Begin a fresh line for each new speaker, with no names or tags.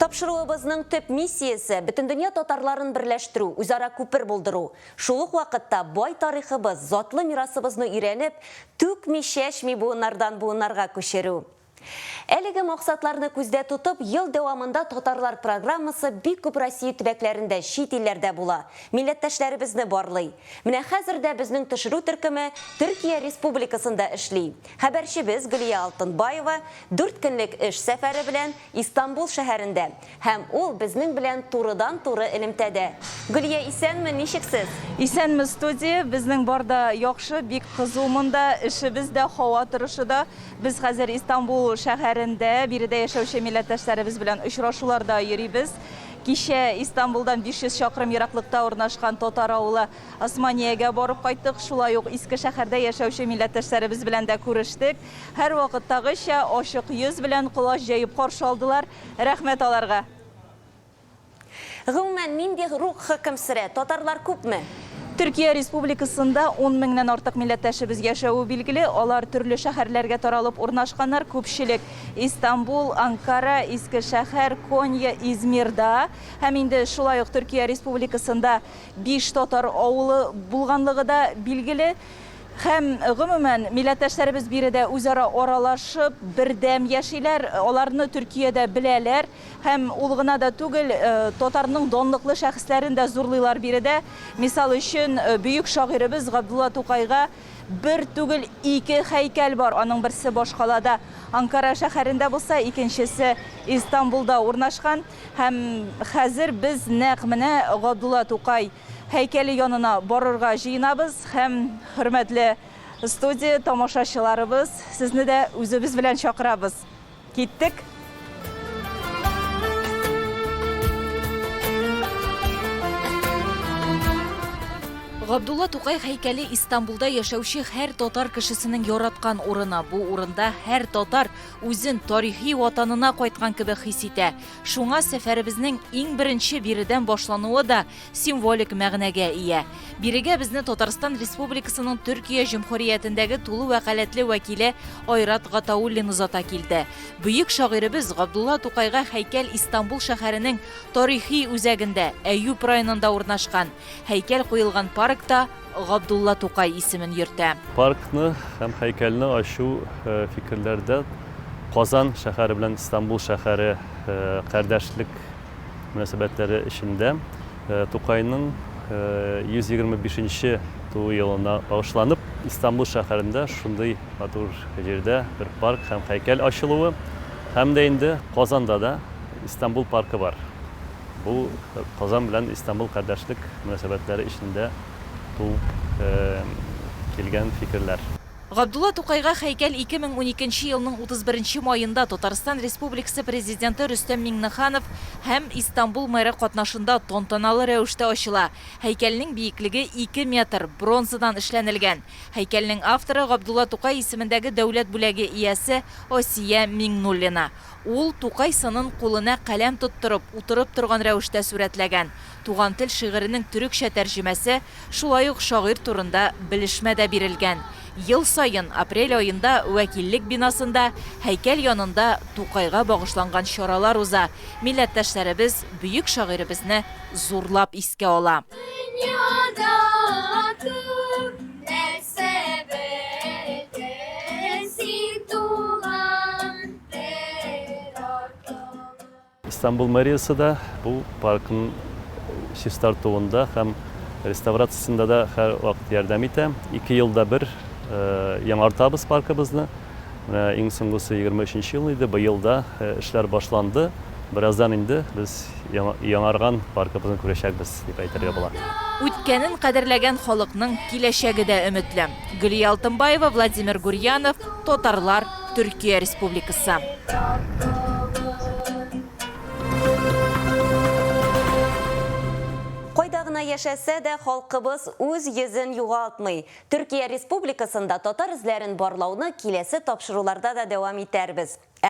Тапшыруыбызның төп миссиясе, бөтендөнья татарларын берләштерү, үзара күпер булдыру. Шул ук вакытта бай тарихыбыз, затлы мирасыбызны өйрәнеп, түкми-чәчми буыннардан-буыннарга күчерү. Әлеге максатларны күздә тотып, ел дәвамында Татарлар программасы бик күп Россия төбәкләрендә, чит илләрдә була, милләттәшләребезне барлый. Менә хәзер дә безнең төшерү төркеме Төркия Республикасында эшли. Хәбәрчебез Гөлия Алтынбаева дүрт көнлек эш сәфәре белән Истанбул шәһәрендә һәм ул безнең белән турыдан-туры элемтәдә. Гөлия, исәнме, ничек сез?
Исәнме, студия! Безнең бар да яхшы, бик кызу монда, эшебез дә, һава торышы да. Без хәзер Истанбул шәһәрендә, биредә яшәүче милләттәшләребез белән очрашуларда йөрибез. Кичә Истанбулдан 500 чакрым ераклыкта урнашкан татар авылы Османиягә барып кайттык, шулай ук Иске шәһәрдә яшәүче милләттәшләребез белән дә күрештек. Һәрвакыттагыча, ачык йөз белән, колач җәеп каршы алдылар. Рәхмәт аларга.
Гомумән, нинди рух хөкем сөрә? Татарлар күпме?
Төркия Республикасында ун меңнән артык милләттәшебез яшәве билгеле. Алар төрле шәһәрләргә таралып урнашканнар. Күпчелек Истанбул, Анкара, Иске шәһәр, Конья, Измирда. Һәм инде шулай ук Төркия Республикасында биш татар авылы булганлыгы да билгеле. Һәм, гомумән, милләттәшләребез биредә үзара аралашып, бердәм яшиләр. Аларны Төркиядә беләләр. Һәм ул гына да түгел, татарның данлыклы шәхесләрен дә зурлыйлар биредә. Мисал өчен, бөек шагыйребез Габдулла Тукайга бер түгел, ике һәйкәл бар. Аның берсе башкалада, Анкара шәһәрендә булса, икенчесе Истанбулда урнашкан. Һәм хәзер без нәкъ менә Габдулла Тукай Һәйкәле янына барырга җыенабыз һәм, хөрмәтле студия тамашачыларыбыз, сезне дә үзебез белән чакырабыз. Киттек!
Габдулла Тукай һәйкәле Истанбулда яшәүче һәр татар кешесенең яраткан урыны. Бу урында һәр татар үзен тарихи ватанына кайткан кебек хис итә. Шуңа сәфәребезнең иң беренче биредән башлануы да символик мәгънәгә ия. Бирегә безне Татарстан Республикасының Төркия Җөмһүриятендәге тулы вәкаләтле вәкиле Айрат Гатауллин озата килде. Бөек шагыйребез Габдулла Тукайга һәйкәл Истанбул шәһәренең тарихи үзәгендә, Әюп районында урнашкан. Һәйкәл куелган парк та Габдулла Тукай исемен йөртә.
Паркны һәм һәйкәлне ачу фикерләрдә Казан шәһәре белән Истанбул шәһәре кардәшлек мөнәсәбәтләре эчендә Тукайның 125 нче туу елына багышланып, Истанбул шәһәрендә шундый матур җирдә бер парк һәм һәйкәл ачылуы һәм дә инде Казанда да Истанбул паркы бар. Бу Казан белән Истанбул кардәшлек мөнәсәбәтләре эчендә туып килгән фикерләр.
Габдулла Тукайга һәйкәл 2012 нче елның 31 нче маенда Татарстан Республикасы Президенты Рөстәм Миңнеханов һәм Истанбул мэры катнашында тантаналы рәвештә ачыла. Һәйкәлнең биеклеге ике метр, бронзадан эшләнелгән. Һәйкәлнең авторы Габдулла Тукай исемендәге дәүләт бүләге иясе Асия Миңнуллина. Ул Тукай сынын кулына каләм тоттырып, утырып торган рәвештә сурәтләгән. Туган тел шигыренең төрекчә тәрҗемәсе, Шулай ук шагыйрь турында белешмә дә бирелгән. Ел саен апрель аенда вәкиллек бинасында, һәйкәл янында Тукайга багышланган чаралар уза, милләттәшләребез бөек шагыйребезне зурлап искә ала.
Дөньяда күп нәрсә белдем, син туган тел аркылы.
Истанбул мэриясе дә бу паркның чистартуында һәм реставрациясендә дә һәрвакыт ярдәм итә. Ике елда бер яңартабыз паркыбызны. Менә иң соңгысы 23 нче ел иде. Быел да эшләр башланды. Бераздан инде без яңарган паркыбызны күрәчәкбез, дип әйтергә була.
Үткәнен кадерләгән халыкның киләчәге дә өметле. Гөлия Алтынбаева, Владимир Гурьянов, Татарлар, Төркия Республикасы.
Кайда гына яшәсә дә, халкыбыз үз йөзен югалтмый. Төркия Республикасында татар эзләрен барлауны киләсе тапшыруларда да дәвам итәрбез.